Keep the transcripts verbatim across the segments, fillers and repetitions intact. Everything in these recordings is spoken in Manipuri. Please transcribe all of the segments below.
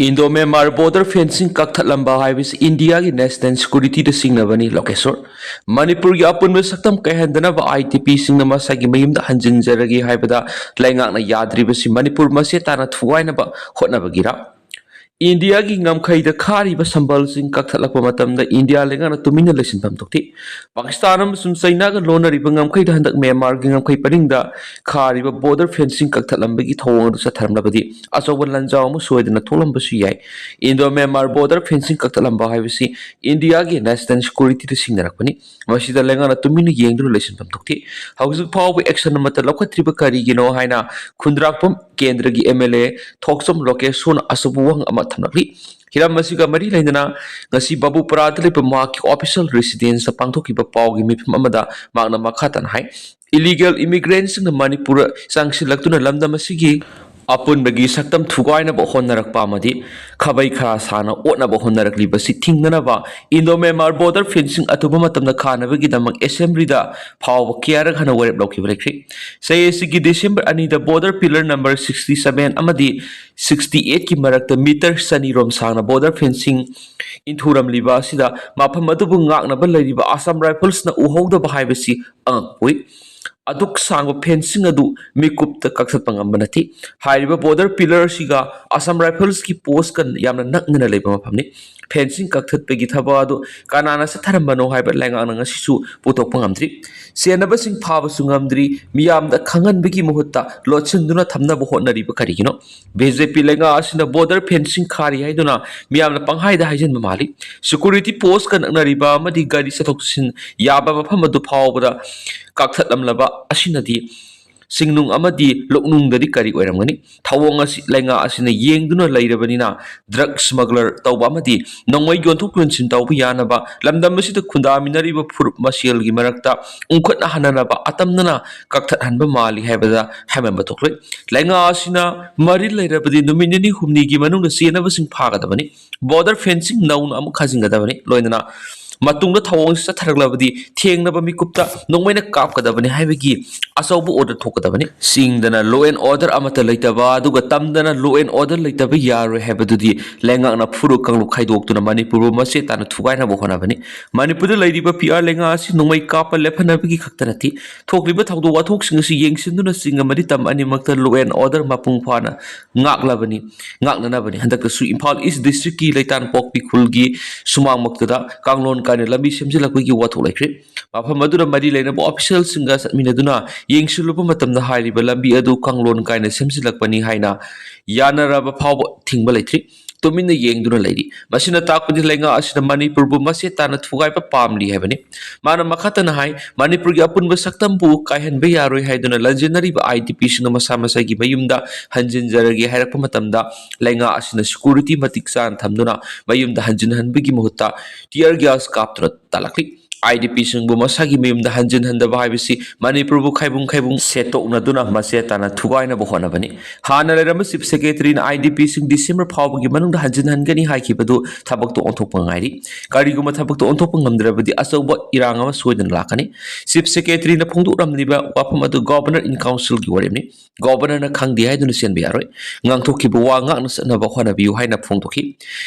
ꯏꯟꯗꯣ ꯃ꯭ꯌꯥꯟꯃꯥꯔ ꯕꯣꯔꯗꯔ ꯐꯦꯟꯁꯤꯡ ꯀꯛꯊꯠꯂꯝꯕ ꯍꯥꯏꯕꯁꯤ ꯏꯟꯗꯤꯌꯥꯒꯤ ꯅꯦꯁꯅꯦꯜ ꯁꯦꯀ꯭ꯌꯨꯔꯤꯇꯤꯗ ꯁꯤꯡꯅꯕꯅꯤ꯫ ꯂꯣꯀꯦꯁꯣꯔ, ꯃꯅꯤꯄꯨꯔꯒꯤ ꯑꯄꯨꯟꯕ ꯁꯛꯇꯝ ꯀꯥꯏꯍꯟꯗꯅꯕ ꯑꯥꯏ ꯇꯤ ꯄꯤꯁꯤꯡꯅ ꯃꯁꯥꯒꯤ ꯃꯌꯨꯝꯗ ꯍꯟꯖꯤꯟꯖꯔꯒꯦ ꯍꯥꯏꯕꯗ ꯂꯩꯉꯥꯛꯅ ꯌꯥꯗ꯭ꯔꯤꯕꯁꯤ ꯃꯅꯤꯄꯨꯔ ꯃꯁꯦ ꯇꯥꯅ ꯊꯨꯒꯥꯏꯅꯕ ꯍꯣꯠꯅꯕꯒꯤꯔ? ꯏꯟꯗꯤꯌꯥꯒꯤ ꯉꯝꯈꯩꯗ ꯈꯥꯔꯤꯕ ꯁꯝꯕꯜꯁꯤꯡ ꯀꯛꯊꯠꯂꯛꯄ ꯃꯇꯝꯗ ꯏꯟꯗꯤꯌꯥ ꯂꯩꯉꯥꯛꯅ ꯇꯨꯃꯤꯟꯅ ꯂꯩꯁꯤꯟꯐꯝ ꯊꯣꯛꯇꯦ꯫ ꯄꯥꯀꯤꯁꯇꯥꯟ ꯑꯃꯁꯨꯡ ꯆꯩꯅꯥꯒ ꯂꯣꯟꯅꯔꯤꯕ ꯉꯝꯈꯩꯗ ꯍꯟꯗꯛ ꯃ꯭ꯌꯥꯟꯃꯥꯔꯒꯤ ꯉꯝꯈꯩ ꯄꯔꯤꯡꯗ ꯈꯥꯔꯤꯕ ꯕꯣꯔꯗꯔ ꯐꯦꯟꯁꯤꯡ ꯀꯛꯊꯠꯂꯝꯕꯒꯤ ꯊꯧꯑꯣꯡ ꯑꯗꯨ ꯆꯠꯊꯔꯝꯂꯕꯗꯤ ꯑꯆꯧꯕ ꯂꯥꯟꯖꯥꯎ ꯑꯃ ꯁꯣꯏꯗꯅ ꯊꯣꯛꯂꯝꯕꯁꯨ ꯌꯥꯏ꯫ ꯏꯟꯗꯣ ꯃ꯭ꯌꯥꯟꯃꯥꯔ ꯕꯣꯔꯗꯔ ꯐꯦꯟꯁꯤꯡ ꯀꯛꯊꯠꯂꯝꯕ ꯍꯥꯏꯕꯁꯤ ꯏꯟꯗꯤꯌꯥꯒꯤ ꯅꯦꯁꯅꯦꯜ ꯁꯦꯀ꯭ꯌꯨꯔꯤꯇꯤꯗ ꯁꯤꯡꯅꯔꯛꯄꯅꯤ꯫ ꯃꯁꯤꯗ ꯂꯩꯉꯥꯛꯅ ꯇꯨꯃꯤꯟꯅ ꯌꯦꯡꯗꯨꯅ ꯂꯩꯁꯤꯟꯐꯝ ꯊꯣꯛꯇꯦ꯫ ꯍꯧꯖꯤꯛ ꯐꯥꯎꯕ ꯑꯦꯛꯁꯟ ꯑꯃꯠꯇ ꯂꯧꯈꯠꯇ꯭ꯔꯤꯕ ꯀꯔꯤꯒꯤꯅꯣ ꯍꯥꯏꯅ ꯈꯨꯟꯗ꯭ꯔꯥꯛꯄꯝ ꯀꯦꯟꯗ꯭ꯔꯒꯤ ꯑꯦꯝ ꯑꯦꯜ ꯑꯦ ꯊꯣꯛꯆꯣꯝ ꯂꯣꯀꯦꯁꯣꯟꯅ ꯑꯆꯧꯕ ꯋꯥꯍꯪ ꯑꯃ ꯊꯝꯂꯛꯂꯤ꯫ ꯍꯤꯔꯝ ꯑꯁꯤꯒ ꯃꯔꯤ ꯂꯩꯅꯅ ꯉꯁꯤ ꯕꯥꯕꯨꯄꯨꯔꯥꯗ ꯂꯩꯕ ꯃꯍꯥꯛꯀꯤ ꯑꯣꯐꯤꯁꯤꯌꯦꯜ ꯔꯦꯁꯤꯗꯦꯟꯁꯇ ꯄꯥꯡꯊꯣꯛꯈꯤꯕ ꯄꯥꯎꯒꯤ ꯃꯤꯐꯝ ꯑꯃꯗ ꯃꯍꯥꯛꯅ ꯃꯈꯥ ꯇꯥꯅ ꯍꯥꯏ, ꯏꯂꯤꯒꯦꯜ ꯏꯃꯤꯒ꯭ꯔꯦꯟꯁꯤꯡꯅ ꯃꯅꯤꯄꯨꯔ ꯆꯪꯁꯤꯜꯂꯛꯇꯨꯅ ꯂꯝꯗꯝ ꯑꯁꯤꯒꯤ ꯑꯄꯨꯟꯕꯒꯤ ꯁꯛꯇꯝ ꯊꯨꯒꯥꯏꯅꯕ ꯍꯣꯠꯅꯔꯛꯄ ꯑꯃꯗꯤ ꯈꯥꯕꯩ ꯈꯔꯥ ꯁꯥꯅ ꯑꯣꯠꯅꯕ ꯍꯣꯠꯅꯔꯛꯂꯤꯕꯁꯤ ꯊꯤꯡꯅꯅꯕ ꯏꯟꯗꯣ ꯃ꯭ꯌꯥꯟꯃꯥꯔ ꯕꯣꯔꯗꯔ ꯐꯦꯟꯁꯤꯡ ꯑꯊꯨꯕ ꯃꯇꯝꯗ ꯈꯥꯅꯕꯒꯤꯗꯃꯛ ꯑꯦꯁꯦꯝꯕ꯭ꯂꯤꯗ ꯐꯥꯎꯕ ꯀꯌꯥꯔꯛ ꯍꯟꯅ ꯋꯥꯔꯦꯞ ꯂꯧꯈꯤꯕ ꯂꯩꯈ꯭ꯔꯦ꯫ ꯁꯤ ꯑꯦ ꯁꯤꯒꯤ ꯗꯤꯁꯦꯝꯕꯔ ꯑꯅꯤꯗ border pillar number sixty seven ꯑꯃꯗꯤ ꯁꯤꯛꯁꯇꯤ ꯑꯩꯠꯀꯤ ꯃꯔꯛꯇ ꯃꯤꯇꯔ ꯆꯅꯤ ꯔꯣꯝ ꯁꯥꯡꯅ ꯕꯣꯔꯗꯔ ꯐꯦꯟꯁꯤꯡ ꯏꯟꯊꯨꯔꯝꯂꯤꯕ ꯑꯁꯤꯗ ꯃꯐꯝ ꯑꯗꯨꯕꯨ ꯉꯥꯛꯅꯕ ꯂꯩꯔꯤꯕ ꯑꯁꯥꯝ ꯔꯥꯏꯐꯜꯁꯅ ꯎꯍꯧꯗꯕ ꯍꯥꯏꯕꯁꯤ ꯑꯉꯛꯄ ꯑꯣꯏ꯫ ꯑꯗꯨꯛ ꯁꯥꯡꯕ ꯐꯦꯟꯁꯤꯡ ꯑꯗꯨ ꯃꯤꯀꯨꯞꯇ ꯀꯛꯊꯠꯄ ꯉꯝꯕ ꯅꯠꯇꯦ꯫ ꯍꯥꯏꯔꯤꯕ ꯕꯣꯔꯗꯔ ꯄꯤꯂꯔ ꯑꯁꯤꯒ ꯑꯁꯥꯝ ꯔꯥꯏꯐꯜꯁꯀꯤ ꯄꯣꯁꯀ ꯌꯥꯝꯅ ꯅꯛꯅꯅ ꯂꯩꯕ ꯃꯐꯝꯅꯤ꯫ ꯐꯦꯟꯁꯤꯡ ꯀꯛꯊꯠꯄꯒꯤ ꯊꯕꯛ ꯑꯗꯨ ꯀꯅꯥꯅ ꯆꯠꯊꯔꯝꯕꯅꯣ ꯍꯥꯏꯕ ꯂꯩꯉꯥꯛꯅ ꯉꯁꯤꯁꯨ ꯄꯨꯊꯣꯛꯄ ꯉꯝꯗ꯭ꯔꯤ꯫ ꯆꯦꯟꯅꯕꯁꯤꯡ ꯐꯥꯕꯁꯨ ꯉꯝꯗ꯭ꯔꯤ꯫ ꯃꯤꯌꯥꯝꯗ ꯈꯪꯍꯟꯕꯒꯤ ꯃꯍꯨꯠꯇ ꯂꯣꯠꯁꯤꯟꯗꯨꯅ ꯊꯝꯅꯕ ꯍꯣꯠꯅꯔꯤꯕ ꯀꯔꯤꯒꯤꯅꯣ? ꯕꯤ ꯖꯦ ꯄꯤ ꯂꯩꯉꯥꯛ ꯑꯁꯤꯅ ꯕꯣꯔꯗꯔ ꯐꯦꯟꯁꯤꯡ ꯈꯥꯔꯤ ꯍꯥꯏꯗꯨꯅ ꯃꯤꯌꯥꯝꯅ ꯄꯪꯍꯥꯏꯗ ꯍꯥꯏꯖꯤꯟꯕ ꯃꯥꯜꯂꯤ꯫ ꯁꯦꯀ꯭ꯌꯨꯔꯤꯇꯤ ꯄꯣꯁꯀ ꯅꯛꯅꯔꯤꯕ ꯑꯃꯗꯤ ꯒꯥꯔꯤ ꯆꯠꯊꯣꯛ ꯆꯠꯁꯤꯟ ꯌꯥꯕ ꯃꯐꯝ ꯑꯗꯨ ꯐꯥꯎꯕꯗ ꯀꯛꯊꯠꯂꯝꯂꯕ ꯑꯁꯤꯅꯗꯤ ꯁꯤꯡꯅꯨꯡ ꯑꯃꯗꯤ ꯂꯣꯛꯅꯨꯡꯗꯗꯤ ꯀꯔꯤ ꯑꯣꯏꯔꯝꯒꯅꯤ? ꯊꯧꯑꯣꯡ ꯑꯁꯤ ꯂꯩꯉꯥꯛ ꯑꯁꯤꯅ ꯌꯦꯡꯗꯨꯅ ꯂꯩꯔꯕꯅꯤꯅ ꯗ꯭ꯔꯒ ꯁ꯭ꯃꯒꯂꯔ ꯇꯧꯕ ꯑꯃꯗꯤ ꯅꯣꯡꯃꯩ ꯌꯣꯟꯊꯣꯛ ꯌꯣꯟꯁꯤꯟ ꯇꯧꯕ ꯌꯥꯅꯕ ꯂꯝꯗꯝ ꯑꯁꯤꯗ ꯈꯨꯟꯗꯥꯃꯤꯟꯅꯔꯤꯕ ꯐꯨꯔꯨꯞ ꯃꯁꯦꯜꯒꯤ ꯃꯔꯛꯇ ꯎꯪꯈꯠꯅꯍꯟꯅꯅꯕ ꯑꯇꯝꯅꯅ ꯀꯛꯊꯠꯍꯟꯕ ꯃꯥꯜꯂꯤ ꯍꯥꯏꯕꯗ ꯍꯥꯏꯃꯟꯕ ꯊꯣꯛꯂꯣꯏ꯫ ꯂꯩꯉꯥꯛ ꯑꯁꯤꯅ ꯃꯔꯤ ꯂꯩꯔꯕꯗꯤ ꯅꯨꯃꯤꯠ ꯅꯤꯅꯤ ꯍꯨꯝꯅꯤꯒꯤ ꯃꯅꯨꯡꯗ ꯆꯦꯟꯅꯕꯁꯤꯡ ꯐꯥꯒꯗꯕꯅꯤ꯫ ꯕꯣꯔꯗꯔ ꯐꯦꯟꯁꯤꯡ ꯅꯧꯅ ꯑꯃꯨꯛ ꯈꯥꯖꯤꯟꯒꯗꯕꯅꯤ꯫ ꯂꯣꯏꯅꯅ ꯃꯇꯨꯡꯗ ꯊꯧꯑꯣꯡꯁꯤ ꯆꯠꯊꯔꯛꯂꯕꯗꯤ ꯊꯦꯡꯅꯕ ꯃꯤꯀꯨꯞꯇ ꯅꯣꯡꯃꯩꯅ ꯀꯥꯞꯀꯗꯕꯅꯤ ꯍꯥꯏꯕꯒꯤ ꯑꯆꯧꯕ order ꯊꯣꯛꯀꯗꯕꯅꯤ꯫ ꯆꯤꯡꯗꯅ law and order ꯑꯃꯠꯇ ꯂꯩꯇꯕ, ꯑꯗꯨꯒ ꯇꯝꯗꯅ law and order ꯂꯩꯇꯕ ꯌꯥꯔꯣꯏ ꯍꯥꯏꯕꯗꯨꯗꯤ ꯂꯩꯉꯥꯛꯅ ꯐꯨꯔꯨꯞ ꯀꯥꯡꯂꯨꯞ ꯈꯥꯏꯗꯣꯛꯇꯨꯅ ꯃꯅꯤꯄꯨꯔꯕꯨ ꯃꯆꯦꯠ ꯇꯥꯅ ꯊꯨꯒꯥꯏꯅꯕ ꯍꯣꯠꯅꯕꯅꯤ꯫ ꯃꯅꯤꯄꯨꯔꯗ ꯂꯩꯔꯤꯕ P R ꯂꯩꯉꯥꯛ ꯑꯁꯤ ꯅꯣꯡꯃꯩ ꯀꯥꯞꯄ ꯂꯦꯞꯍꯟꯅꯕꯒꯤ ꯈꯛꯇ ꯅꯠꯇꯦ, ꯊꯣꯛꯂꯤꯕ ꯊꯧꯗꯣꯛ ꯋꯥꯊꯣꯛꯁꯤꯡ ꯑꯁꯤ ꯌꯦꯡꯁꯤꯟꯗꯨꯅ ꯆꯤꯡ ꯑꯃꯗꯤ ꯇꯝ ꯑꯅꯤꯃꯛꯇ law and order ꯃꯄꯨꯡ ꯐꯥꯅ ꯉꯥꯛꯂꯕꯅꯤ, ꯉꯥꯛꯅꯅꯕꯅꯤ꯫ ꯍꯟꯗꯛꯇꯁꯨ ꯏꯝꯐꯥꯜ East Districtꯀꯤ ꯂꯩꯇꯥꯟꯄꯣꯛꯄꯤ ꯈꯨꯜꯒꯤ ꯁꯨꯃꯥꯡꯃꯛꯇꯗ ꯀꯥꯡꯂꯣꯟ ꯀꯥꯏꯅ ꯂꯝꯕꯤ ꯁꯦꯝꯖꯤꯜꯂꯛꯄꯒꯤ ꯋꯥꯊꯣꯛ ꯂꯩꯈ꯭ꯔꯦ꯫ ꯃꯐꯝ ꯑꯗꯨꯗ ꯃꯔꯤ ꯂꯩꯅꯕ officialꯁꯤꯡꯒ ꯆꯠꯃꯤꯟꯅꯗꯨꯅ ꯌꯦꯡꯁꯤꯜꯂꯨꯕ ꯃꯇꯝꯗ ꯍꯥꯏꯔꯤꯕ ꯂꯝꯕꯤ ꯑꯗꯨ ꯀꯥꯡꯂꯣꯟ ꯀꯥꯏꯅ ꯁꯦꯝꯖꯤꯜꯂꯛꯄꯅꯤ ꯍꯥꯏꯅ ꯌꯥꯅꯔꯕ ꯐꯥꯎꯕ ꯊꯤꯡꯕ ꯂꯩꯇ꯭ꯔꯤ꯫ ꯇꯨꯃꯤꯟꯅ ꯌꯦꯡꯗꯨꯅ ꯂꯩꯔꯤ꯫ ꯃꯁꯤꯅ ꯇꯥꯛꯄꯗꯤ ꯂꯩꯉꯥꯛ ꯑꯁꯤꯅ ꯃꯅꯤꯄꯨꯔꯕꯨ ꯃꯆꯦꯠ ꯇꯥꯅ ꯊꯨꯒꯥꯏꯕ ꯄꯥꯝꯂꯤ ꯍꯥꯏꯕꯅꯤ꯫ ꯃꯥꯅ ꯃꯈꯥ ꯇꯥꯅ ꯍꯥꯏ, ꯃꯅꯤꯄꯨꯔꯒꯤ ꯑꯄꯨꯟꯕ ꯁꯛꯇꯝꯕꯨ ꯀꯥꯏꯍꯟꯕ ꯌꯥꯔꯣꯏ ꯍꯥꯏꯗꯨꯅ ꯂꯟꯖꯦꯟꯅꯔꯤꯕ IDPꯁꯤꯡꯅ ꯃꯁꯥ ꯃꯁꯥꯒꯤ ꯃꯌꯨꯝꯗ ꯍꯟꯖꯤꯟꯖꯔꯒꯦ ꯍꯥꯏꯔꯛꯄ ꯃꯇꯝꯗ ꯂꯩꯉꯥꯛ ꯑꯁꯤꯅ security ꯃꯇꯤꯛ ꯆꯥꯅ ꯊꯝꯗꯨꯅ ꯃꯌꯨꯝꯗ ꯍꯟꯖꯤꯟꯍꯟꯕꯒꯤ ꯃꯍꯨꯠꯇ tear gas ꯀꯥꯞꯇꯨꯅ ꯇꯥꯜꯂꯛꯂꯤ꯫ IDPꯁꯤꯡꯕꯨ ꯃꯁꯥꯒꯤ ꯃꯌꯨꯝꯗ ꯍꯟꯖꯤꯟꯍꯟꯗꯕ ꯍꯥꯏꯕꯁꯤ ꯃꯅꯤꯄꯨꯔꯕꯨ ꯈꯥꯏꯕꯨꯡ ꯈꯥꯏꯕꯨꯡ ꯁꯦꯠꯇꯣꯛꯅꯗꯨꯅ ꯃꯆꯦꯠ ꯇꯥꯅ ꯊꯨꯒꯥꯏꯅꯕ ꯍꯣꯠꯅꯕꯅꯤ꯫ ꯍꯥꯟꯅ ꯂꯩꯔꯝꯕ Chief Secretaryꯅ IDPꯁꯤꯡ December ꯐꯥꯎꯕꯒꯤ ꯃꯅꯨꯡꯗ ꯍꯟꯖꯤꯟꯍꯟꯒꯅꯤ ꯍꯥꯏꯈꯤꯕꯗꯨ ꯊꯕꯛꯇ ꯑꯣꯟꯊꯣꯛꯄ ꯉꯥꯏꯔꯤ꯫ ꯀꯔꯤꯒꯨꯝꯕ ꯊꯕꯛꯇ ꯑꯣꯟꯊꯣꯛꯄ ꯉꯝꯗ꯭ꯔꯕꯗꯤ ꯑꯆꯧꯕ ꯏꯔꯥꯡ ꯑꯃ ꯁꯣꯏꯗꯅ ꯂꯥꯛꯀꯅꯤ꯫ Chief Secretaryꯅ ꯐꯣꯡꯗꯣꯛꯂꯝꯂꯤꯕ ꯋꯥꯐꯝ ꯑꯗꯨ Governor in Councilꯒꯤ ꯋꯥꯔꯦꯞꯅꯤ꯫ Governorꯅ ꯈꯪꯗꯦ ꯍꯥꯏꯗꯨꯅ ꯆꯦꯟꯕ ꯌꯥꯔꯣꯏ꯫ ꯉꯥꯡꯊꯣꯛꯈꯤꯕ ꯋꯥ ꯉꯥꯛꯅ ꯆꯠꯅꯕ ꯍꯣꯠꯅꯕꯤꯌꯨ ꯍꯥꯏꯅ ꯐꯣꯡꯗꯣꯛꯈꯤ꯫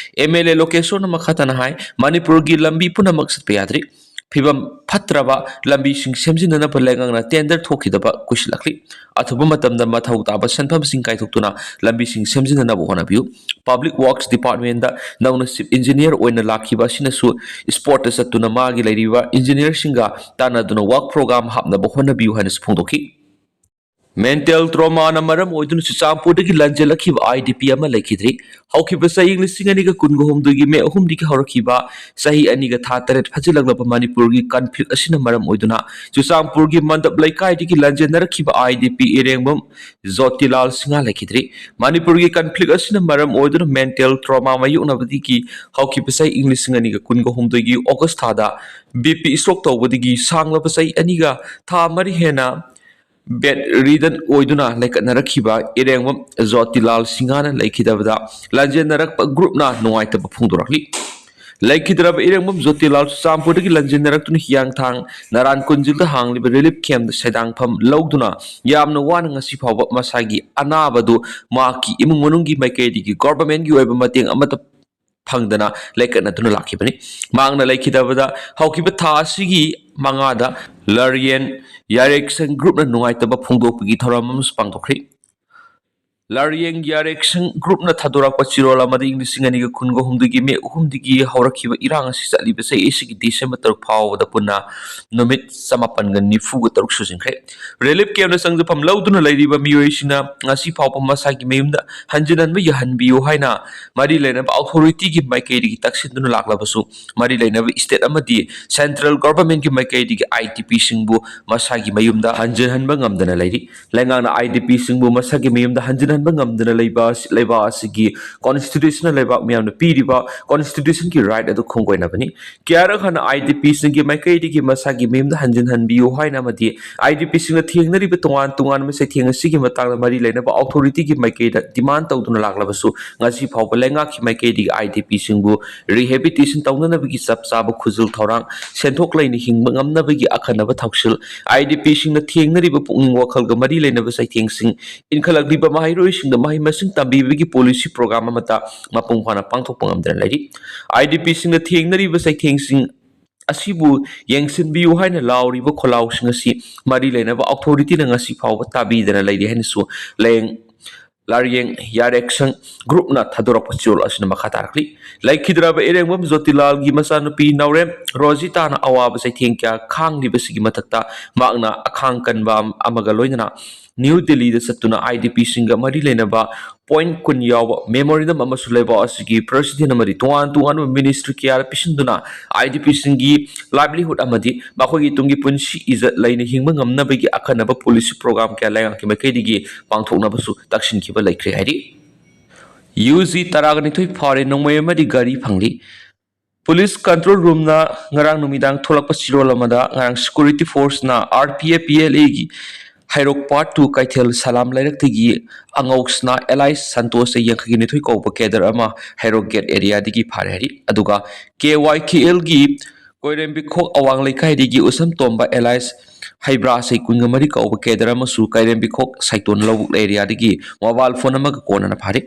MLA ꯂꯣꯀꯦꯁꯣꯔꯅ ꯃꯈꯥ ꯇꯥꯅ ꯍꯥꯏ, ꯃꯅꯤꯄꯨꯔꯒꯤ ꯂꯝꯕꯤ ꯄꯨꯝꯅꯃꯛ ꯆꯠꯄ ꯌꯥꯗ꯭ꯔꯤ꯫ ꯐꯤꯕꯝ ꯐꯠꯇ꯭ꯔꯕ ꯂꯝꯕꯤꯁꯤꯡ ꯁꯦꯝꯖꯤꯟꯅꯅꯕ ꯂꯩꯉꯥꯛꯅ tender ꯊꯣꯛꯈꯤꯗꯕ ꯀꯨꯏꯁꯤꯜꯂꯛꯂꯤ꯫ ꯑꯊꯨꯕ ꯃꯇꯝꯗ ꯃꯊꯧ ꯇꯥꯕ ꯁꯦꯟꯐꯝꯁꯤꯡ ꯀꯥꯏꯊꯣꯛꯇꯨꯅ ꯂꯝꯕꯤꯁꯤꯡ ꯁꯦꯝꯖꯤꯟꯅꯅꯕ ꯍꯣꯠꯅꯕꯤꯌꯨ꯫ Public Works Departmentꯇ ꯅꯧꯅ Chief Engineer ꯑꯣꯏꯅ ꯂꯥꯛꯈꯤꯕ ꯑꯁꯤꯅꯁꯨ spotꯇ ꯆꯠꯇꯨꯅ ꯃꯥꯒꯤ ꯂꯩꯔꯤꯕ engineerꯁꯤꯡꯒ ꯇꯥꯟꯅꯗꯨꯅ work program ꯍꯥꯞꯅꯕ ꯍꯣꯠꯅꯕꯤꯌꯨ ꯍꯥꯏꯅꯁꯨ ꯐꯣꯡꯗꯣꯛꯈꯤ꯫ Mental traumaꯅ ꯃꯔꯝ ꯑꯣꯏꯗꯨꯅ ꯆꯨꯔꯆꯥꯟꯄꯨꯔꯗꯒꯤ ꯂꯥꯟꯖꯦꯜꯂꯛꯈꯤꯕ IDP ꯑꯃ ꯂꯩꯈꯤꯗ꯭ꯔꯤ꯫ ꯍꯧꯈꯤꯕ ꯆꯍꯤ ꯂꯤꯁꯤꯡ ꯑꯅꯤꯒ ꯀꯨꯟꯒ ꯍꯨꯝꯗꯣꯏꯒꯤ May ꯑꯍꯨꯝꯗꯒꯤ ꯍꯧꯔꯛꯈꯤꯕ ꯆꯍꯤ ꯑꯅꯤꯒ ꯊꯥ ꯇꯔꯦꯠ ꯐꯥꯖꯤꯜꯂꯛꯂꯕ ꯃꯅꯤꯄꯨꯔꯒꯤ conflict ꯑꯁꯤꯅ ꯃꯔꯝ ꯑꯣꯏꯗꯨꯅ ꯆꯨꯔꯆꯥꯟꯄꯨꯔꯒꯤ ꯃꯟꯗꯞ ꯂꯩꯀꯥꯏꯗꯒꯤ ꯂꯥꯟꯖꯦꯟꯅꯔꯛꯈꯤꯕ IDP ꯏꯔꯦꯡꯕꯝ ꯖꯣꯇꯤꯂꯥꯜ ꯁꯤꯡꯍꯥ ꯂꯩꯈꯤꯗ꯭ꯔꯤ꯫ ꯃꯅꯤꯄꯨꯔꯒꯤ conflict ꯑꯁꯤꯅ ꯃꯔꯝ ꯑꯣꯏꯗꯨꯅ mental trauma ꯃꯥꯌꯣꯛꯅꯕꯗꯒꯤ ꯍꯧꯈꯤꯕ ꯆꯍꯤ ꯏꯪ ꯂꯤꯁꯤꯡ ꯑꯅꯤꯒ ꯀꯨꯟꯒ ꯍꯨꯝꯗꯣꯏꯒꯤ August ꯊꯥꯗ BP stroke ꯇꯧꯕꯗꯒꯤ ꯁꯥꯡꯂꯕ ꯆꯍꯤ ꯑꯅꯤꯒ ꯊꯥ ꯃꯔꯤ ꯍꯦꯟꯅ bedridden ꯑꯣꯏꯗꯨꯅ ꯂꯩꯀꯠꯅꯔꯛꯈꯤꯕ ꯏꯔꯦꯡꯕꯝ ꯖꯣꯇꯤꯂꯥꯜ ꯁꯤꯡꯍꯥꯅ ꯂꯩꯈꯤꯗꯕꯗ ꯂꯥꯟꯖꯦꯟꯅꯔꯛꯄ groupꯅ ꯅꯨꯡꯉꯥꯏꯇꯕ ꯐꯣꯡꯗꯣꯔꯛꯂꯤ꯫ ꯂꯩꯈꯤꯗ꯭ꯔꯕ ꯏꯔꯦꯡꯕꯝ ꯖꯣꯇꯤꯂꯥꯜ ꯆꯨꯔꯆꯥꯟꯄꯨꯔꯗꯒꯤ ꯂꯟꯖꯦꯟꯅꯔꯛꯇꯨꯅ ꯍꯤꯌꯥꯡꯊꯥꯡ ꯅꯔꯥꯟ ꯀꯨꯟꯖꯤꯜꯗ ꯍꯥꯡꯂꯤꯕ ꯔꯤꯂꯤꯐ ꯀꯦꯝꯞꯇ ꯁꯦꯟꯗꯥꯡꯐꯝ ꯂꯧꯗꯨꯅ ꯌꯥꯝꯅ ꯋꯥꯅ ꯉꯁꯤ ꯐꯥꯎꯕ ꯃꯁꯥꯒꯤ ꯑꯅꯥꯕꯗꯨ ꯃꯍꯥꯛꯀꯤ ꯏꯃꯨꯡ ꯃꯅꯨꯡꯒꯤ ꯃꯥꯏꯀꯩꯗꯒꯤ ꯒꯣꯚꯔꯟꯃꯦꯟꯠꯀꯤ ꯑꯣꯏꯕ ꯃꯇꯦꯡ ꯑꯃꯠꯇ ꯐꯪꯗꯅ ꯂꯩꯀꯠꯅꯗꯨꯅ ꯂꯥꯛꯈꯤꯕꯅꯤ꯫ ꯃꯍꯥꯛꯅ ꯂꯩꯈꯤꯗꯕꯗ ꯍꯧꯈꯤꯕ ꯊꯥ ꯑꯁꯤꯒꯤ ꯃꯉꯥꯗ ꯂꯥꯔꯤꯌꯦꯟ ꯌꯥꯔꯦꯛꯁꯟ ꯒ꯭ꯔꯨꯞꯅ ꯅꯨꯡꯉꯥꯏꯇꯕ ꯐꯣꯡꯗꯣꯛꯄꯒꯤ ꯊꯧꯔꯝ ꯑꯃꯁꯨ ꯄꯥꯡꯊꯣꯛꯈ꯭ꯔꯤ꯫ ꯂꯥꯔꯤꯌꯦꯟ ꯌꯥꯔꯦꯛꯁꯟ ꯒ꯭ꯔꯨꯞꯅ ꯊꯥꯗꯣꯔꯛꯄ ꯆꯦꯔꯣꯜ ꯑꯃꯗ ꯏꯪ ꯂꯤꯁꯤꯡ ꯑꯅꯤꯒ ꯀꯨꯟꯒ ꯍꯨꯝꯗꯣꯏꯒꯤ ꯃꯦ ꯑꯍꯨꯝꯗꯒꯤ ꯍꯧꯔꯛꯈꯤꯕ ꯏꯔꯥꯡ ꯑꯁꯤ ꯆꯠꯂꯤꯕ ꯆꯍꯤ ꯑꯁꯤꯒꯤ ꯗꯤꯁꯦꯝꯕꯔ ꯇꯔꯨꯛ ꯐꯥꯎꯕꯗ ꯄꯨꯟꯅ ꯅꯨꯃꯤꯠ ꯆꯃꯥꯄꯟꯒ ꯅꯤꯐꯨꯒ ꯇꯔꯨꯛ ꯁꯨꯖꯤꯟꯈ꯭ꯔꯦ꯫ ꯔꯤꯂꯤꯐ ꯀꯦꯝꯞꯇ ꯆꯪꯖꯐꯝ ꯂꯧꯗꯨꯅ ꯂꯩꯔꯤꯕ ꯃꯤꯑꯣꯏꯁꯤꯡꯅ ꯉꯁꯤ ꯐꯥꯎꯕ ꯃꯁꯥꯒꯤ ꯃꯌꯨꯝꯗ ꯍꯟꯖꯤꯟ ꯍꯟꯕ ꯌꯥꯍꯟꯕꯤꯌꯨ ꯍꯥꯏꯅ ꯃꯔꯤ ꯂꯩꯅꯕ ꯑꯣꯊꯣꯔꯤꯇꯤꯒꯤ ꯃꯥꯏꯀꯩꯗꯒꯤ ꯇꯛꯁꯤꯟꯗꯨꯅ ꯂꯥꯛꯂꯕꯁꯨ, ꯃꯔꯤ ꯂꯩꯅꯕ ꯁ꯭ꯇꯦꯠ ꯑꯃꯗꯤ ꯁꯦꯟꯇ꯭ꯔꯦꯜ ꯒꯣꯚꯔꯟꯃꯦꯟꯠꯀꯤ ꯃꯥꯏꯀꯩꯗꯒꯤ ꯑꯥꯏ-ꯗꯤ-ꯄꯤꯁꯤꯡꯕꯨ ꯃꯁꯥꯒꯤ ꯃꯌꯨꯝꯗ ꯍꯟꯖꯤꯟꯍꯟꯕ ꯉꯝꯗꯅ ꯂꯩꯔꯤ꯫ ꯂꯩꯉꯥꯛꯅ ꯑꯥꯏ-ꯗꯤ-ꯄꯤꯁꯤꯡꯕꯨ ꯃꯁꯥꯒꯤ ꯃꯌꯨꯝꯗ ꯍꯟꯖꯤꯟꯍꯟꯕ ꯉꯝꯗꯅ ꯂꯩꯕ ꯑꯁꯤ ꯂꯩꯕꯥꯛ ꯑꯁꯤꯒꯤ ꯀꯣꯟꯁꯇꯤꯇ꯭ꯌꯨꯁꯟꯅ ꯂꯩꯕꯥꯛ ꯃꯤꯌꯥꯝꯅ ꯄꯤꯔꯤꯕ ꯀꯣꯟꯁꯇꯤꯇ꯭ꯌꯨꯁꯟꯒꯤ ꯔꯥꯏꯠ ꯑꯗꯨ ꯈꯣꯡꯒꯣꯏꯅꯕꯅꯤ꯫ ꯀꯌꯥꯔꯛ ꯍꯟꯅ ꯑꯥꯏ-ꯗꯤ-ꯄꯤꯁꯤꯡꯒꯤ ꯃꯥꯏꯀꯩꯗꯒꯤ ꯃꯁꯥꯒꯤ ꯃꯌꯨꯝꯗ ꯍꯟꯖꯤꯟꯍꯟꯕꯤꯌꯨ ꯍꯥꯏꯅ ꯑꯃꯗꯤ ꯑꯥꯏ-ꯗꯤ-ꯄꯤꯁꯤꯡꯅ ꯊꯦꯡꯅꯔꯤꯕ ꯇꯣꯉꯥꯟ ꯇꯣꯉꯥꯟꯕ ꯆꯩꯊꯦꯡ ꯑꯁꯤꯒꯤ ꯃꯇꯥꯡꯗ ꯃꯔꯤ ꯂꯩꯅꯕ ꯑꯣꯊꯣꯔꯤꯇꯤꯒꯤ ꯃꯥꯏꯀꯩꯗ ꯗꯤꯃꯥꯟ ꯇꯧꯗꯨꯅ ꯂꯥꯛꯂꯕꯁꯨ, ꯉꯁꯤ ꯐꯥꯎꯕ ꯂꯩꯉꯥꯛꯀꯤ ꯃꯥꯏꯀꯩꯗꯒꯤ ꯑꯥꯏ-ꯗꯤ-ꯄꯤꯁꯤꯡꯕꯨ ꯔꯤꯍꯦꯕꯤꯂꯤꯇꯦꯁꯟ ꯇꯧꯅꯅꯕꯒꯤ ꯆꯞ ꯆꯥꯕ ꯈꯨꯖꯤꯜ ꯊꯧꯔꯥꯡ, ꯁꯦꯟꯊꯣꯛ ꯂꯩꯅ ꯍꯤꯡꯕ ꯉꯝꯅꯕꯒꯤ ꯑꯈꯟꯅꯕ ꯊꯧꯁꯤꯜ, ꯑꯥꯏ-ꯗꯤ-ꯄꯤꯁꯤꯡꯅ ꯊꯦꯡꯅꯔꯤꯕ ꯄꯨꯛꯅꯤꯡ ꯋꯥꯈꯜꯒ ꯃꯔꯤ ꯂꯩꯅꯕ ꯆꯩꯊꯦꯡꯁꯤꯡ, ꯏꯟꯈꯠꯂꯛꯂꯤꯕ ꯃꯍꯩꯔꯣꯏꯁꯤꯡꯗ ꯃꯍꯩ ꯃꯁꯤꯡ ꯇꯝꯕꯤꯕꯒꯤ ꯄꯣꯂꯤꯁꯤ ꯄ꯭ꯔꯣꯒ꯭ꯔꯥꯝ ꯑꯃꯠꯇ ꯃꯄꯨꯡ ꯐꯥꯅ ꯄꯥꯡꯊꯣꯛꯄ ꯉꯝꯗꯅ ꯂꯩꯔꯤ꯫ ꯑꯥꯏ-ꯗꯤ-ꯄꯤꯁꯤꯡꯅ ꯊꯦꯡꯅꯔꯤꯕ ꯆꯩꯊꯦꯡꯁꯤꯡ ꯑꯁꯤꯕꯨ ꯌꯦꯡꯁꯤꯟꯕꯤꯌꯨ ꯍꯥꯏꯅ ꯂꯥꯎꯔꯤꯕ ꯈꯣꯜꯂꯥꯎꯁꯤꯡ ꯑꯁꯤ ꯃꯔꯤ ꯂꯩꯅꯕ ꯑꯣꯊꯣꯔꯤꯇꯤꯅ ꯉꯁꯤ ꯐꯥꯎꯕ ꯇꯥꯕꯤꯗꯅ ꯂꯩꯔꯤ ꯍꯥꯏꯅꯁꯨ ꯂꯥꯌꯦꯡ-, ꯂꯥꯔꯤꯌꯦꯡ ꯌꯥꯔꯦꯛꯁꯪ ꯒ꯭ꯔꯨꯞꯅ ꯊꯥꯗꯣꯔꯛꯄ ꯆꯦꯔꯣꯜ ꯑꯁꯤꯅ ꯃꯈꯥ ꯇꯥꯔꯛꯂꯤ꯫ ꯂꯩꯈꯤꯗ꯭ꯔꯕ ꯏꯔꯦꯡꯕꯝ ꯖꯣꯇꯤꯂꯥꯜꯒꯤ ꯃꯆꯥꯅꯨꯄꯤ ꯅꯥꯎꯔꯦꯝ ꯔꯣꯖꯤꯇꯥꯅ ꯑꯋꯥꯕ ꯆꯩꯊꯦꯡ ꯀꯌꯥ ꯈꯥꯡꯂꯤꯕꯁꯤꯒꯤ ꯃꯊꯛꯇ ꯃꯍꯥꯛꯅ ꯑꯈꯥꯡ ꯀꯟꯕ ꯑꯃꯒ ꯂꯣꯏꯅꯅ ꯅ꯭ꯌꯨ ꯗꯤꯜꯂꯤꯗ ꯆꯠꯇꯨꯅ ꯑꯥꯏ-ꯗꯤ-ꯄꯤꯁꯤꯡꯒ ꯃꯔꯤ ꯂꯩꯅꯕ ꯄꯣꯏꯟꯠ ꯀꯨꯟ ꯌꯥꯎꯕ ꯃꯦꯃꯣꯔꯦꯟꯗꯝ ꯑꯃꯁꯨ ꯂꯩꯕꯥꯛ ꯑꯁꯤꯒꯤ ꯄ꯭ꯔꯦꯁꯤꯗꯦꯟꯠ ꯑꯃꯗꯤ ꯇꯣꯉꯥꯟ ꯇꯣꯉꯥꯟꯕ ꯃꯤꯅꯤꯁꯇ꯭ꯔꯤ ꯀꯌꯥꯗ ꯄꯤꯁꯤꯟꯗꯨꯅ ꯑꯥꯏ-ꯗꯤ-ꯄꯤꯁꯤꯡꯒꯤ ꯂꯥꯏꯚꯂꯤꯍꯨꯗ ꯑꯃꯗꯤ ꯃꯈꯣꯏꯒꯤ ꯇꯨꯡꯒꯤ ꯄꯨꯟꯁꯤ ꯏꯖꯠ ꯂꯩꯅ ꯍꯤꯡꯕ ꯉꯝꯅꯕꯒꯤ ꯑꯈꯟꯅꯕ ꯄꯣꯂꯤꯁꯤ ꯄ꯭ꯔꯣꯒ꯭ꯔꯥꯝ ꯀꯌꯥ ꯂꯩꯉꯥꯛꯀꯤ ꯃꯥꯏꯀꯩꯗꯒꯤ ꯄꯥꯡꯊꯣꯛꯅꯕꯁꯨ ꯇꯛꯁꯤꯟꯈꯤꯕ ꯂꯩꯈ꯭ꯔꯦ ꯍꯥꯏꯔꯤ꯫ ꯌꯨ ꯖꯤ ꯇꯔꯥꯒ ꯅꯤꯊꯣꯏ ꯐꯥꯎꯔꯦ, ꯅꯣꯡꯃꯩ ꯑꯃꯗꯤ ꯒꯥꯔꯤ ꯐꯪꯂꯤ꯫ ꯄꯨꯂꯤꯁ ꯀꯟꯇ꯭ꯔꯣꯜ ꯔꯨꯝꯅ ꯉꯔꯥꯡ ꯅꯨꯃꯤꯗꯥꯡ ꯊꯣꯛꯂꯛꯄ ꯆꯦꯔꯣꯜ ꯑꯃꯗ ꯉꯔꯥꯡ ꯁꯦꯀ꯭ꯌꯨꯔꯤꯇꯤ ꯐꯣꯔꯁꯅ R P F P L ꯑꯦꯒꯤ ꯍꯩꯔꯣꯛ ꯄꯥꯔꯠ ꯇꯨ ꯀꯩꯊꯦꯜ ꯁꯂꯥꯝ ꯂꯩꯔꯛꯇꯒꯤ ꯑꯉꯧꯁꯅꯥ ꯑꯦꯂꯥꯏꯁ ꯁꯟꯇꯣꯁ ꯌꯥꯡꯈꯩꯒ ꯅꯤꯊꯣꯏ ꯀꯧꯕ ꯀꯦꯗꯔ ꯑꯃ ꯍꯩꯔꯣꯛ ꯒꯦꯠ ꯑꯦꯔꯤꯌꯥꯗꯒꯤ ꯐꯥꯔꯦ ꯍꯥꯏꯔꯤ꯫ ꯑꯗꯨꯒ ꯀꯦ ꯋꯥꯏ ꯀꯦ ꯑꯦꯜꯒꯤ ꯀꯣꯏꯔꯦꯝꯕꯤꯈꯣꯛ ꯑꯋꯥꯡ ꯂꯩꯀꯥꯏꯗꯒꯤ ꯎꯁꯝ ꯇꯣꯝꯕ ꯑꯦꯂꯥꯏꯁ ꯍꯩꯕ꯭ꯔꯥ ꯁꯩ ꯀꯨꯟꯒ ꯃꯔꯤ ꯀꯧꯕ ꯀꯦꯗꯔ ꯑꯃꯁꯨ ꯀꯩꯔꯦꯝꯕꯤꯈꯣꯛ ꯁꯥꯏꯇꯣꯟ ꯂꯧꯕꯨꯛ ꯑꯦꯔꯤꯌꯥꯗꯒꯤ ꯃꯣꯕꯥꯏꯜ ꯐꯣꯟ ꯑꯃꯒ ꯀꯣꯟꯅꯅ ꯐꯥꯔꯤ꯫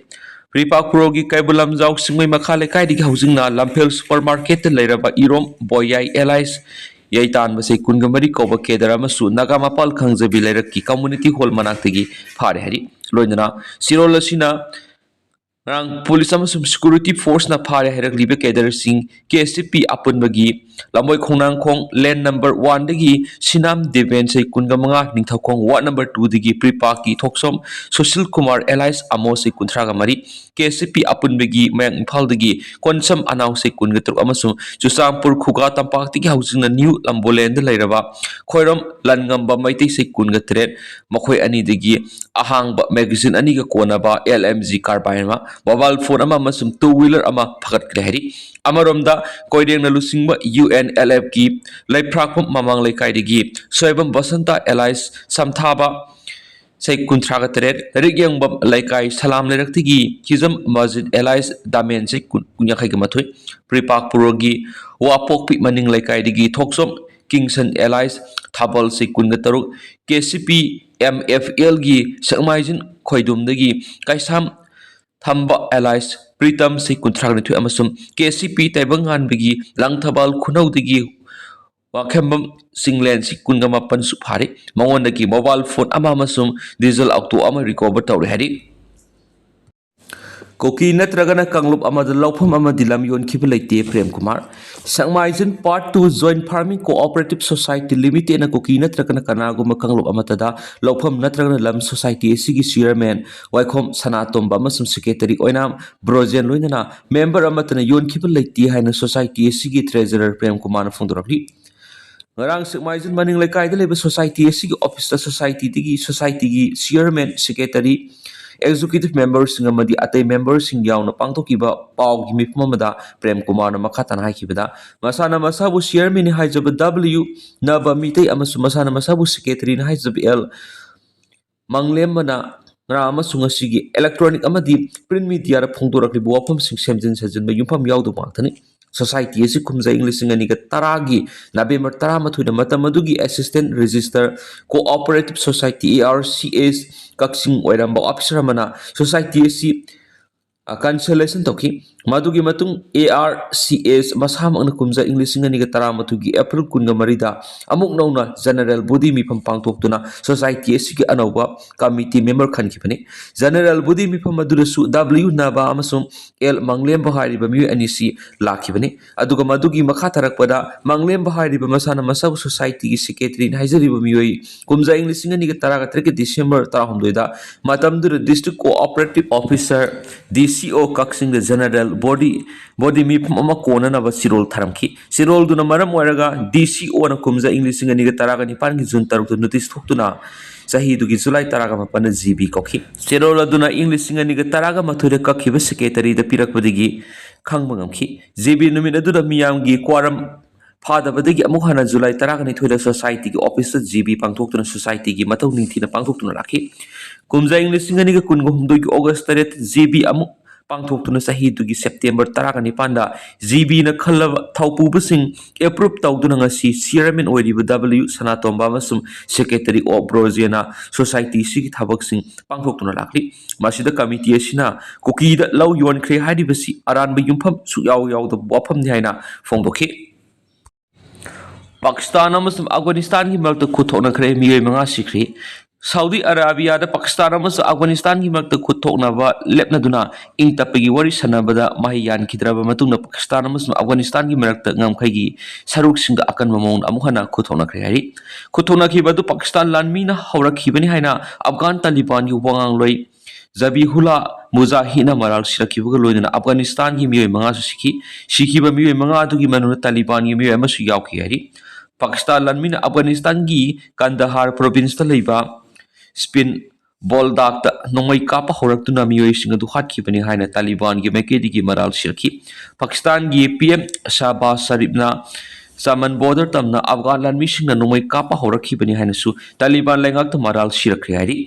ꯔꯤꯄꯥꯛ ꯄꯨꯔꯣꯒꯤ ꯀꯩꯕꯨꯜ ꯂꯝꯖꯥꯎ ꯆꯤꯡꯃꯩ ꯃꯈꯥ ꯂꯩꯀꯥꯏꯗꯒꯤ ꯍꯧꯖꯤꯛꯅ ꯂꯝꯐꯦꯜ ꯁꯨꯄꯔ ꯃꯥꯔꯀꯦꯠꯇ ꯂꯩꯔꯕ ꯏꯔꯣꯝ ꯕꯣꯌꯥꯏ ꯑꯦꯂꯥꯏꯁ ꯌꯩꯇꯥꯟꯕ ꯁꯩ ꯀꯨꯟꯒ ꯃꯔꯤ ꯀꯧꯕ ꯀꯦꯗꯔ ꯑꯃꯁꯨ ꯅꯥꯒꯥ ꯃꯄꯥꯜ ꯈꯥꯡꯖꯕꯤ ꯂꯩꯔꯛꯀꯤ ꯀꯝꯃꯨꯅꯤꯇꯤ ꯍꯣꯜ ꯃꯅꯥꯛꯇꯒꯤ ꯐꯥꯔꯦ ꯍꯥꯏꯔꯤ꯫ ꯂꯣꯏꯅꯅ ꯁꯤꯔꯣꯜ ꯑꯁꯤꯅ ꯉꯔꯥꯡ ꯄꯨꯂꯤꯁ ꯑꯃꯁꯨꯡ ꯁꯦꯀ꯭ꯌꯨꯔꯤꯇꯤ ꯐꯣꯔꯁꯅ ꯐꯥꯔꯦ ꯍꯥꯏꯔꯛꯂꯤꯕ ꯀꯦꯗꯔꯁꯤꯡ ꯀꯦ ꯑꯦꯁ ꯁꯤ ꯄꯤ ꯑꯄꯨꯟꯕꯒꯤ ꯂꯝꯕꯣꯏ ꯈꯣꯡꯅꯥꯡꯈꯣꯡ ꯂꯦꯟ ꯅꯝꯕꯔ ꯋꯥꯟꯗꯒꯤ ꯁꯤꯅꯥꯝ ꯗꯦꯕꯦꯟ ꯁꯩ ꯀꯨꯟꯒ ꯃꯉꯥ, Ningthoukhong ward number ꯇꯨꯗꯒꯤ ꯄ꯭ꯔꯤꯄꯥꯛꯀꯤ ꯊꯣꯛꯁꯣꯝ Sushil Kumar alias ꯑꯃꯣ ꯁꯩ ꯀꯨꯟꯊ꯭ꯔꯥꯒ ꯃꯔꯤ, ꯀꯦ ꯑꯦꯁ ꯁꯤ ꯄꯤ ꯑꯄꯨꯟꯕꯒꯤ ꯃꯌꯥꯡ ꯏꯝꯐꯥꯜꯗꯒꯤ ꯀꯣꯟꯁꯝ ꯑꯅꯥꯎ ꯁꯩ ꯀꯨꯟꯒ ꯇꯔꯨꯛ ꯑꯃꯁꯨꯡ ꯆꯨꯔꯆꯥꯟꯄꯨꯔ ꯈꯨꯒꯥ ꯇꯝꯄꯥꯛꯇꯒꯤ ꯍꯧꯖꯤꯛꯅ ꯅ꯭ꯌꯨ ꯂꯝꯕꯣꯂꯦꯟꯗ ꯂꯩꯔꯕ ꯈꯣꯏꯔꯝ ꯂꯟꯉꯝꯕ ꯃꯩꯇꯩ ꯁꯩ ꯀꯨꯟꯒ ꯇꯔꯦꯠ, ꯃꯈꯣꯏ ꯑꯅꯤꯗꯒꯤ ꯑꯍꯥꯡꯕ ꯃꯦꯒꯥꯖꯤꯟ ꯑꯅꯤꯒ ꯀꯣꯟꯅꯕ ꯑꯦꯜ ꯑꯦꯝ ꯖꯤ ꯀꯥꯔꯕꯥꯏꯟ ꯑꯃ, ꯃꯣꯕꯥꯏꯜ ꯐꯣꯟ ꯑꯃ ꯑꯃꯁꯨꯡ ꯇꯨ ꯋꯤꯂꯔ ꯑꯃ ꯐꯒꯠꯈ꯭ꯔꯦ ꯍꯥꯏꯔꯤ꯫ ꯑꯃꯔꯣꯝꯗ ꯀꯣꯏꯔꯦꯡꯅ ꯂꯨꯆꯤꯡꯕ ꯌꯨ ꯑꯦꯟ ꯑꯦꯜ ꯑꯦꯐꯀꯤ ꯂꯩꯐ꯭ꯔꯥꯛꯄꯝ ꯃꯃꯥꯡ ꯂꯩꯀꯥꯏꯗꯒꯤ ꯁꯣꯏꯕꯝ ꯕꯁꯟꯇ ꯑꯦꯂꯥꯏꯁ ꯁꯝꯊꯥꯕ ꯁꯩ ꯀꯨꯟꯊ꯭ꯔꯥꯒ ꯇꯔꯦꯠ, ꯔꯤꯛꯌꯦꯡꯕꯝ ꯂꯩꯀꯥꯏ ꯁꯂꯥꯝ ꯂꯩꯔꯛꯇꯒꯤ ꯍꯤꯖꯝ ꯃꯁꯖꯤꯗ ꯑꯦꯂꯥꯏꯁ ꯗꯥꯃꯦꯟ ꯁꯩ ꯀꯨꯟ, ꯌꯥꯡꯈꯩꯒ ꯃꯥꯊꯣꯏ, ꯄ꯭ꯔꯤꯄꯥꯛ ꯄꯨꯔꯣꯒꯤ ꯋꯥꯄꯣꯛꯄꯤ ꯃꯅꯤꯡ ꯂꯩꯀꯥꯏꯗꯒꯤ ꯊꯣꯛꯆꯣꯝ ꯀꯤꯡꯁꯟ ꯑꯦꯂꯥꯏꯁ ꯊꯥꯕꯜ ꯁꯩ ꯀꯨꯟꯒ ꯇꯔꯨꯛ, K C P M F ꯑꯦꯜꯒꯤ ꯁꯦꯛꯃꯥꯏꯖꯤꯟ ꯈꯣꯏꯗꯨꯝꯗꯒꯤ ꯀꯩꯁꯥꯝ ꯊꯝꯕ ꯑꯦꯂꯥꯏꯁ ꯄ꯭ꯔꯤꯇꯝ ꯁꯩ ꯀꯨꯟꯊ꯭ꯔꯥꯒ ꯅꯤꯊꯣꯏ ꯑꯃꯁꯨꯡ ꯀꯦ ꯁꯤ ꯄꯤ ꯇꯥꯏꯕꯪꯉꯥꯟꯕꯒꯤ ꯂꯪꯊꯕꯥꯜ ꯈꯨꯅꯧꯗꯒꯤ ꯋꯥꯈꯦꯝꯕꯝ ꯆꯤꯡꯂꯦꯟ ꯁꯩ ꯀꯨꯟꯒ ꯃꯥꯄꯟꯁꯨ ꯐꯥꯔꯤ꯫ ꯃꯉꯣꯟꯗꯒꯤ ꯃꯣꯕꯥꯏꯜ ꯐꯣꯟ ꯑꯃ ꯑꯃꯁꯨꯡ ꯗꯤꯖꯜ ꯑꯣꯛꯇꯣ ꯑꯃ ꯔꯤꯀꯣꯚꯔ ꯇꯧꯔꯦ ꯍꯥꯏꯔꯤ꯫ ꯀꯨꯀꯤ ꯅꯠꯇ꯭ꯔꯒꯅ ꯀꯥꯡꯂꯨꯞ ꯑꯃꯗ ꯂꯧꯐꯝ ꯑꯃꯗꯤ ꯂꯝ ꯌꯣꯟꯈꯤꯕ ꯂꯩꯇꯦ, Prem Kumar. Sekmaijin part two joint farming cooperative society ꯂꯤꯃꯤꯇꯦꯗꯅ ꯀꯨꯀꯤ ꯅꯠꯇ꯭ꯔꯒꯅ ꯀꯅꯥꯒꯨꯝꯕ ꯀꯥꯡꯂꯨꯞ ꯑꯃꯠꯇꯗ ꯂꯧꯐꯝ ꯅꯠꯇ꯭ꯔꯒꯅ ꯂꯝ ꯁꯣꯁꯥꯏꯇꯤ ꯑꯁꯤꯒꯤ ꯆꯤꯌꯔꯃꯦꯟ ꯋꯥꯏꯈꯣꯝ ꯁꯅꯥꯇꯣꯝꯕ ꯑꯃꯁꯨꯡ ꯁꯦꯀ꯭ꯔꯦꯇꯔꯤ ꯑꯣꯏꯅꯥꯝ ꯕ꯭ꯔꯣꯖꯦꯟ ꯂꯣꯏꯅꯅ ꯃꯦꯝꯕꯔ ꯑꯃꯠꯇꯅ ꯌꯣꯟꯈꯤꯕ ꯂꯩꯇꯦ ꯍꯥꯏꯅ ꯁꯣꯁꯥꯏꯇꯤ ꯑꯁꯤꯒꯤ ꯇ꯭ꯔꯦꯖꯔꯔ ꯄ꯭ꯔꯦꯝ ꯀꯨꯃꯥꯔꯅ ꯐꯣꯡꯗꯣꯔꯛꯂꯤ꯫ ꯉꯔꯥꯡ ꯁꯦꯛꯃꯥꯏꯖꯤꯟ ꯃꯅꯤꯡ ꯂꯩꯀꯥꯏꯗ ꯂꯩꯕ ꯁꯣꯁꯥꯏꯇꯤ ꯑꯁꯤꯒꯤ ꯑꯣꯐꯤꯁꯇ ꯁꯣꯁꯥꯏꯇꯤꯗꯒꯤ, ꯁꯣꯁꯥꯏꯇꯤꯒꯤ ꯆꯤꯌꯔꯃꯦꯟ, ꯁꯦꯀ꯭ꯔꯦꯇꯔꯤ, ꯑꯦꯛꯖꯤꯀ꯭ꯌꯨꯇꯤꯚ ꯃꯦꯝꯕꯔꯁꯤꯡ ꯑꯃꯗꯤ ꯑꯇꯩ ꯃꯦꯝꯕꯔꯁꯤꯡ ꯌꯥꯎꯅ ꯄꯥꯡꯊꯣꯛꯈꯤꯕ ꯄꯥꯎꯒꯤ ꯃꯤꯐꯝ ꯑꯃꯗ ꯄ꯭ꯔꯦꯝ ꯀꯨꯃꯥꯔꯅ ꯃꯈꯥ ꯇꯥꯅ ꯍꯥꯏꯈꯤꯕꯗ, ꯃꯁꯥꯅ ꯃꯁꯥꯕꯨ ꯆꯤꯌꯔꯃꯦꯟꯅꯤ ꯍꯥꯏꯖꯕ ꯗꯕ꯭ꯂꯤꯌꯨ ꯅꯕ ꯃꯤꯇꯩ ꯑꯃꯁꯨꯡ ꯃꯁꯥꯅ ꯃꯁꯥꯕꯨ ꯁꯦꯀ꯭ꯔꯦꯇꯔꯤꯅꯤ ꯍꯥꯏꯖꯕ ꯑꯦꯜ ꯃꯪꯂꯦꯝꯕꯅ ꯉꯔꯥꯡ ꯑꯃꯁꯨꯡ ꯉꯁꯤꯒꯤ electronic ꯑꯃꯗꯤ print mediaꯗ ꯐꯣꯡꯗꯣꯔꯛꯂꯤꯕ ꯋꯥꯐꯝꯁꯤꯡ ꯁꯦꯝꯖꯤꯟ ꯁꯥꯖꯤꯟꯕ ꯌꯨꯝꯐꯝ ꯌꯥꯎꯗꯕ ꯉꯥꯛꯇꯅꯤ꯫ Society ꯑꯁꯤ ꯀꯨꯝꯖꯥ ꯏꯪ ꯂꯤꯁꯤꯡ ꯑꯅꯤꯒ ꯇꯔꯥꯒꯤ November ꯇꯔꯥꯃꯥꯊꯣꯏꯗ ꯃꯇꯝ ꯑꯗꯨꯒꯤ Assistant Register Cooperative Society, A R C S, ꯀꯛꯆꯤꯡ ꯑꯣꯏꯔꯝꯕ officer ꯑꯃꯅ society ꯑꯁꯤ, ꯑ, cancellation ꯇꯧꯈꯤ꯫ ꯃꯗꯨꯒꯤ ꯃꯇꯨꯡ A R C S ꯃꯁꯥꯃꯛꯅ ꯀꯨꯝꯖꯥ ꯏꯪ ꯂꯤꯁꯤꯡ ꯑꯅꯤꯒ ꯇꯔꯥꯃꯥꯊꯣꯏꯒꯤ April ꯀꯨꯟꯒ ꯃꯔꯤꯗ ꯑꯃꯨꯛ ꯅꯧꯅ general body ꯃꯤꯐꯝ ꯄꯥꯡꯊꯣꯛꯇꯨꯅ society ꯑꯁꯤꯒꯤ ꯑꯅꯧꯕ committee member ꯈꯟꯈꯤꯕꯅꯤ꯫ General body ꯃꯤꯐꯝ ꯑꯗꯨꯗꯁꯨ W ꯅꯥꯕꯥ ꯑꯃꯁꯨꯡ L ꯃꯪꯂꯦꯝꯕ ꯍꯥꯏꯔꯤꯕ ꯃꯤꯑꯣꯏ ꯑꯅꯤꯁꯤ ꯂꯥꯛꯈꯤꯕꯅꯤ꯫ ꯑꯗꯨꯒ ꯃꯗꯨꯒꯤ ꯃꯈꯥ ꯇꯥꯔꯛꯄꯗ ꯃꯪꯂꯦꯝꯕ ꯍꯥꯏꯔꯤꯕ ꯃꯁꯥꯅ ꯃꯁꯥꯕꯨ societyꯒꯤ secretaryꯅꯤ ꯍꯥꯏꯖꯔꯤꯕ ꯃꯤꯑꯣꯏ ꯀꯨꯝꯖꯥ ꯏꯪ ꯂꯤꯁꯤꯡ ꯑꯅꯤꯒ ꯇꯔꯥꯒ ꯇꯔꯦꯠꯀꯤ December ꯇꯔꯥꯍꯨꯝꯗꯣꯏꯗ ꯃꯇꯝꯗꯨꯗ District Cooperative Officer, D C O, ꯀꯛꯆꯤꯡꯗ general body, body ꯃꯤꯐꯝ ꯑꯃ ꯀꯣꯟꯅꯅꯕ ꯆꯤꯔꯣꯜ ꯊꯥꯔꯝꯈꯤ꯫ ꯆꯤꯔꯣꯜꯗꯨꯅ ꯃꯔꯝ ꯑꯣꯏꯔꯒ D C Oꯅ ꯀꯨꯝꯖꯥ ꯏꯪ ꯂꯤꯁꯤꯡ ꯑꯅꯤꯒ ꯇꯔꯥꯒ ꯅꯤꯄꯥꯟꯒꯤ June ꯇꯔꯨꯛꯇ notice ꯊꯣꯛꯇꯨꯅ ꯆꯍꯤꯗꯨꯒꯤ July ꯇꯔꯥꯒ ꯃꯥꯄꯟꯗ G B ꯀꯧꯈꯤ꯫ ꯆꯤꯔꯣꯜ ꯑꯗꯨꯅ ꯏꯪ ꯂꯤꯁꯤꯡ ꯑꯅꯤꯒ ꯇꯔꯥꯒ ꯃꯥꯊꯣꯏꯗ ꯀꯛꯈꯤꯕ secretaryꯗ ꯄꯤꯔꯛꯄꯗꯒꯤ ꯈꯪꯕ ꯉꯝꯈꯤ꯫ G B ꯅꯨꯃꯤꯠ ꯑꯗꯨꯗ ꯃꯤꯌꯥꯝꯒꯤ quorum ꯐꯥꯗꯕꯗꯒꯤ ꯑꯃꯨꯛ ꯍꯟꯅ July ꯇꯔꯥꯒ ꯅꯤꯊꯣꯏꯗ societyꯒꯤ officeꯇ G B ꯄꯥꯡꯊꯣꯛꯇꯨꯅ societyꯒꯤ ꯃꯊꯧ ꯅꯤꯡꯊꯤꯅ ꯄꯥꯡꯊꯣꯛꯇꯨꯅ ꯂꯥꯛꯈꯤ꯫ ꯀꯨꯝꯖꯥ ꯏꯪ ꯂꯤꯁꯤꯡ ꯑꯅꯤꯒ ꯀꯨꯟꯒ ꯍꯨꯝꯗꯣꯏꯒꯤ August ꯇꯔꯦꯠ G B ꯑꯃꯨꯛ ꯄꯥꯡꯊꯣꯛꯇꯨꯅ ꯆꯍꯤꯗꯨꯒꯤ September ꯇꯔꯥꯒ ꯅꯤꯄꯥꯟꯗ G Bꯅ ꯈꯜꯂꯕ ꯊꯧꯄꯨꯕꯁꯤꯡ approve ꯇꯧꯗꯨꯅ ꯉꯁꯤ chairman ꯑꯣꯏꯔꯤꯕ W ꯁꯅꯥꯇꯣꯝꯕ ꯑꯃꯁꯨꯡ secretary O ꯕ꯭ꯔꯣꯖꯦꯅ societyꯁꯤꯒꯤ ꯊꯕꯛꯁꯤꯡ ꯄꯥꯡꯊꯣꯛꯇꯨꯅ ꯂꯥꯛꯂꯤ꯫ ꯃꯁꯤꯗ committee ꯑꯁꯤꯅ ꯀꯨꯀꯤꯗ ꯂꯧ ꯌꯣꯟꯈ꯭ꯔꯦ ꯍꯥꯏꯔꯤꯕꯁꯤ ꯑꯔꯥꯟꯕ ꯌꯨꯝꯐꯝ ꯁꯨꯛꯌꯥꯎ ꯌꯥꯎꯗꯕ ꯋꯥꯐꯝꯅꯤ ꯍꯥꯏꯅ ꯐꯣꯡꯗꯣꯛꯈꯤ꯫ ꯄꯥꯀꯤꯁꯇꯥꯟ ꯑꯃꯁꯨꯡ ꯑꯐꯒꯥꯅꯤꯁꯇꯥꯟꯒꯤ ꯃꯔꯛꯇ ꯈꯨꯠ ꯊꯣꯛꯅꯈ꯭ꯔꯦ, ꯃꯤꯑꯣꯏ ꯃꯉꯥ ꯁꯤꯈ꯭ꯔꯦ꯫ ꯁꯥꯎꯗꯤ ꯑꯔꯥꯕꯤꯌꯥꯗ ꯄꯥꯀꯤꯁꯇꯥꯟ ꯑꯃꯁꯨꯡ ꯑꯐꯒꯥꯅꯤꯁꯇꯥꯟꯒꯤ ꯃꯔꯛꯇ ꯈꯨꯠ ꯊꯣꯛꯅꯕ ꯂꯦꯞꯅꯗꯨꯅ ꯏꯪ ꯇꯞꯄꯒꯤ ꯋꯥꯔꯤ ꯁꯥꯟꯅꯕꯗ ꯃꯍꯩ ꯌꯥꯟꯈꯤꯗ꯭ꯔꯕ ꯃꯇꯨꯡꯗ ꯄꯥꯀꯤꯁꯇꯥꯟ ꯑꯃꯁꯨꯡ ꯑꯐꯒꯥꯅꯤꯁꯇꯥꯟꯒꯤ ꯃꯔꯛꯇ ꯉꯝꯈꯩꯒꯤ ꯁꯔꯨꯛꯁꯤꯡꯗ ꯑꯀꯟꯕ ꯃꯑꯣꯡꯗ ꯑꯃꯨꯛ ꯍꯟꯅ ꯈꯨꯠ ꯊꯣꯛꯅꯈ꯭ꯔꯦ ꯍꯥꯏꯔꯤ꯫ ꯈꯨꯠ ꯊꯣꯛꯅꯈꯤꯕ ꯑꯗꯨ ꯄꯥꯀꯤꯁꯇꯥꯟ ꯂꯥꯟꯃꯤꯅ ꯍꯧꯔꯛꯈꯤꯕꯅꯤ ꯍꯥꯏꯅ ꯑꯐꯒꯥꯟ ꯇꯥꯂꯤꯕꯥꯟꯒꯤ ꯋꯥꯉꯥꯡꯂꯣꯏ ꯖꯕꯤꯍꯨꯂꯥ ꯃꯨꯖꯥꯍꯤꯗꯅ ꯃꯔꯥꯜ ꯁꯤꯔꯛꯈꯤꯕꯒ ꯂꯣꯏꯅꯅ ꯑꯐꯒꯥꯅꯤꯁꯇꯥꯟꯒꯤ ꯃꯤꯑꯣꯏ ꯃꯉꯥꯁꯨ ꯁꯤꯈꯤ꯫ ꯁꯤꯈꯤꯕ ꯃꯤꯑꯣꯏ ꯃꯉꯥ ꯑꯗꯨꯒꯤ ꯃꯅꯨꯡꯗ ꯇꯥꯂꯤꯕꯥꯟꯒꯤ ꯃꯤꯑꯣꯏ ꯑꯃꯁꯨ ꯌꯥꯎꯈꯤ ꯍꯥꯏꯔꯤ꯫ ꯄꯥꯀꯤꯁꯇꯥꯟ ꯂꯥꯟꯃꯤꯅ ꯑꯐꯒꯥꯅꯤꯁꯇꯥꯟꯒꯤ ꯀꯟꯗꯍꯥꯔ provinceꯇ ꯂꯩꯕ ꯁ꯭ꯄꯤꯟ ꯕꯣꯜꯗꯥꯛꯇ ꯅꯣꯡꯃꯩ ꯀꯥꯞꯄ ꯍꯧꯔꯛꯇꯨꯅ ꯃꯤꯑꯣꯏꯁꯤꯡ ꯑꯗꯨ ꯍꯥꯠꯈꯤꯕꯅꯤ ꯍꯥꯏꯅ ꯇꯥꯂꯤꯕꯥꯟꯒꯤ ꯃꯥꯏꯀꯩꯗꯒꯤ ꯃꯔꯥꯜ ꯁꯤꯔꯛꯈꯤ꯫ ꯄꯥꯀꯤꯁꯇꯥꯟꯒꯤ P M ꯁꯍꯕꯥꯖ ꯁꯔꯤꯐꯅ ꯆꯃꯟ border ꯇꯝꯅ ꯑꯐꯒꯥꯟ ꯂꯥꯟꯃꯤꯁꯤꯡꯅ ꯅꯣꯡꯃꯩ ꯀꯥꯞꯄ ꯍꯧꯔꯛꯈꯤꯕꯅꯤ ꯍꯥꯏꯅꯁꯨ ꯇꯥꯂꯤꯕꯥꯟ ꯂꯩꯉꯥꯛꯇ ꯃꯔꯥꯜ ꯁꯤꯔꯛꯈ꯭ꯔꯦ ꯍꯥꯏꯔꯤ꯫